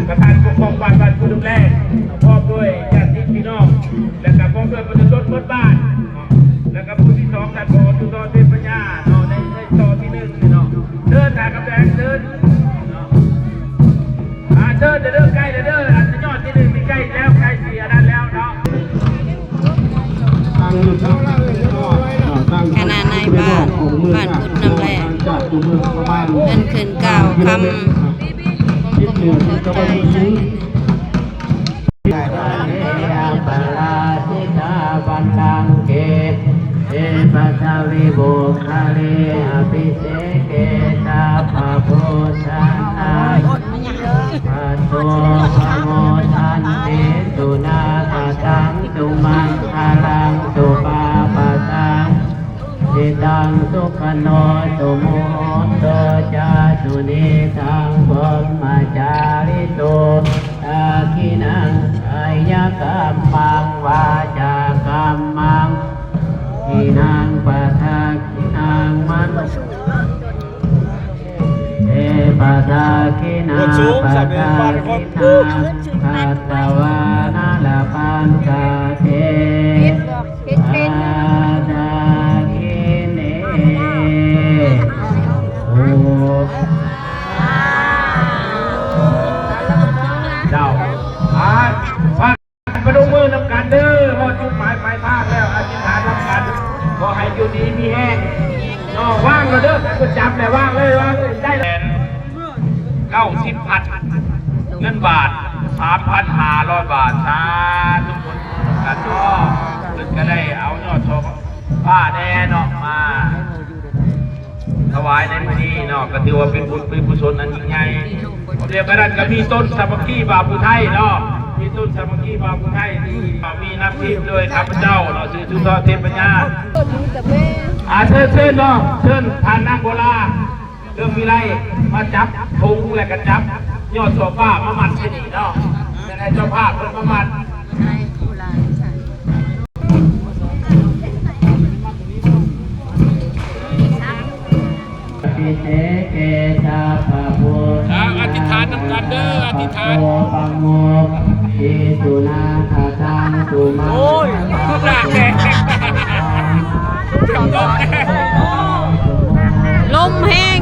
ປະທານປົກຄອງບ້ານ ບ້ານໂພດອມແລ ພ້ອມດ້ວຍຍາດຕິພີ່ນ້ອງ ແລະກະພ້ອມດ້ວຍປະຊາຊົນໝົດບ້ານເນາະ ແລະກະຜູ້ທີ່ສອງ ທ່ານ ຜອ ສຸນທອນ ເທບປັນຍາເນາະ ໃນ ໃນຕໍ່ທີໜຶ່ງນີ້ເນາະ ເຊີນທ່ານກຳແພງ ເຊີນເນາະ ອ່າ ເຊີນເດີ ໃກ້ແລ້ວເດີ ອັນຍອດທີໜຶ່ງນີ້ໃກ້ແລ້ວ ໃກ້ຊິອັນນັ້ນແລ້ວເນາະ. ຄະນະນາຍບ້ານບ້ານກຸດນ້ຳແລ ເພິ່ນຂຶ້ນກ່າວຄຳ ປາລາສິຕາບັນລັງເກ ເອປະຊາວິບຸກຄະເລ ອະພິເສເກ ສັບພະພູຊານັງ ພັດໂຕ ປະໂມທັນຕິ ສຸນາຄະຕັງ ສຸມັງຄະລັງ ສຸປາປະດາງ ທິຕັງ ສຸຂະໂນ ສຸມຸໂຫໂຕ ຈາ ສຸນີ ຕັງ ພົມມະຈາຣິໂຕ ທັກຂິນັງ ກາຍະກຳມັງ ວາຈາກຳມັງ ຂິນັງ ປະທັກຂິນັງ ມະໂນ ເອ ປະທັກຂິນາ ປະທັກຂິນາ ພັດຕະວານະລະພັນຕາເຕ ປະທັກຂິເນ ໂອ ເຈົ້າ ພະ ພະນົມມືນຳກັນເດີ ເວົ້າຈຸດໝາຍປາຍທາງແລ້ວ ອະທິຖານນຳກັນ ຂໍໃຫ້ຢູ່ດີມີແຮງເນາະ ວາງແລ້ວເດີ ເພິ່ນຈັບແລ້ວ ວາງເລີຍ ວາງເລີຍ ໄດ້ແລ້ວ ເກົ້າສິບພັນ ເງິນບາດ ສາມພັນຫ້າຮ້ອຍບາດ ສາທຸ ຄົນນຳກັນເນາະ ເພິ່ນກະໄດ້ເອົາຍອດຊອງຜ້າແດ່ເນາະ ມາ ຖວາຍໃນມື້ນີ້ເນາະ ກໍຖືວ່າເປັນບຸນເປັນກຸສົນອັນຍິ່ງໃຫຍ່. ດຽວກັນນັ້ນກໍມີຕົ້ນສາມັກຄີບ່າວຜູ້ໄທເນາະ ມີຕົ້ນສາມັກຄີບ່າວຜູ້ໄທທີ່ມີນຳທີມໂດຍຂ້າພະເຈົ້າເນາະ ຊື່ ສຸນທອນ ເທບປັນຍາ. ອາ ເຊີນ ເຊີນເນາະ ເຊີນທ່ານນາງໂບລາ ເລື່ອງວິໄລ ມາຈັບທຸງ ແລະກະຈັບຍອດໂຊຟາມາມັດໃສ່ນີ້ເນາະ ແມ່ນໃຫ້ເຈົ້າພາບເພິ່ນມາມັດ. ອະທິຖານນຳກັນເດີ ອະທິຖານ ໂອ້ຍ ໜ້າແຕກ ລົມແຮງ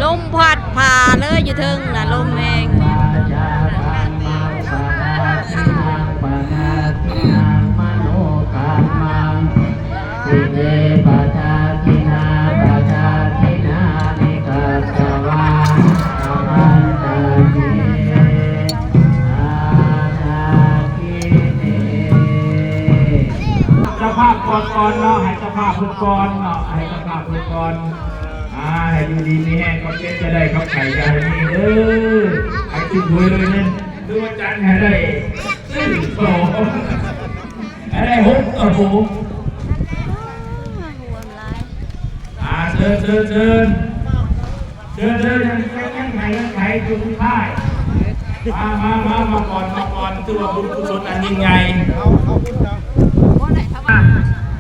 ລົມພັດ ພາເລີຍຢູ່ເທິງນະ ລົມແຮງ. ເຈົ້າພາບກ່ອນກ່ອນເນາະ ໃຫ້ເຈົ້າພາບເພິ່ນກ່ອນເນາະ ໃຫ້ເຈົ້າພາບເພິ່ນກ່ອນ. ອ່າ ໃຫ້ຢູ່ດີມີແຮງ ຄວາມເຈັບຈະໄດ້ ຄວາມໄຂ້ຢ່າໃຫ້ມີເດີ ໃຫ້ຖືກຫວຍລວຍເງິນ ຫຼືວ່າຈັນໃຫ້ໄດ້ ສອງ ໃຫ້ໄດ້ຫົກໂຕ. ອ່າ ເຊີນ ເຊີນ ເຊີນ ເຊີນ ເຊີນ ຍັງ ຍັງໃຫ້ ຍັງໃຫ້ ໃຫ້ ໃຫ້ ໃຫ້ ມາ ມາ ມາ ມາກ່ອນ ມາກ່ອນ ຖືວ່າບຸນກຸສົນອັນຍິ່ງໃຫຍ່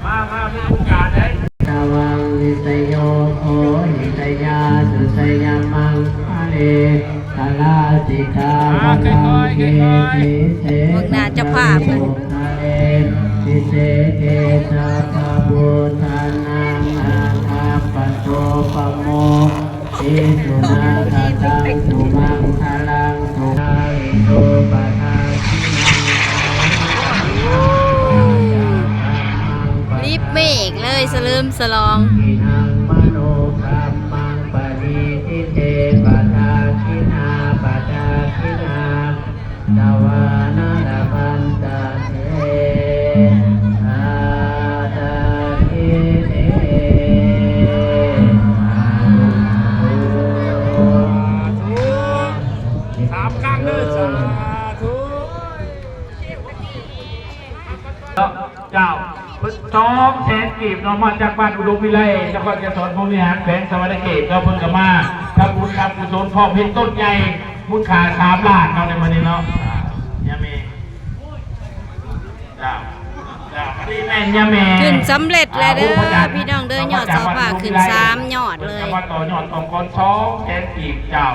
ມາ ມາ ມາ ມີໂອກາດໄດ້. ຕະວັງວິສະໂຍໂຄ ຫິຕະຍາ ສຸສະຍາມັງຄະເລ ຕະລາສິຕາ ວັນລັງເກ ຕິເສ ເບິ່ງໜ້າເຈົ້າພາບ ຄະເລ ຕິເສເກ ສັບພະພຸດທານັງ ອາຄາປະໂຕ ປະໂມ ຕິ ສຸນາຄະຕັງ ສຸມັງຄະລັງ ສຸ ລີບເມກເລີຍ ສະເຫຼີມສະຫຼອງ ທິນັງມະໂນກຳມັງ ປະນີ ທິເຕ ປະທັກຂິນາ ປະທັກຂິນາ ຕະວານະລະພັນຕາເຕ ອາຕາທິເນ ສາທຸ ສາມຄັ້ງເດີ ສາທຸ. ເຈົ້າ ເພິ່ນສອງແສນກີບເນາະ ມາຈາກບ້ານອຸດົມວິໄລ ນະຄອນໄກສອນ ພົມວິຫານ ແຂວງສະຫວັນນະເຂດເນາະ ເພິ່ນກໍມາທຳບຸນທຳກຸສົນ ພ້ອມເຮັດຕົ້ນໃຫຍ່ ມູນຄ່າສາມລ້ານເນາະ ໃນມື້ນີ້ເນາະ ຍາມີ ເຈົ້າ ເຈົ້າ ອະ ຂຶ້ນສຳເລັດແລ້ວເດີພີ່ນ້ອງເດີ ຍອດຊ່ອຟ້າຂຶ້ນສາມຍອດເລີຍ ມາຕໍ່ຍອດສອງກ້ອນສອງແສນກີບເຈົ້າ.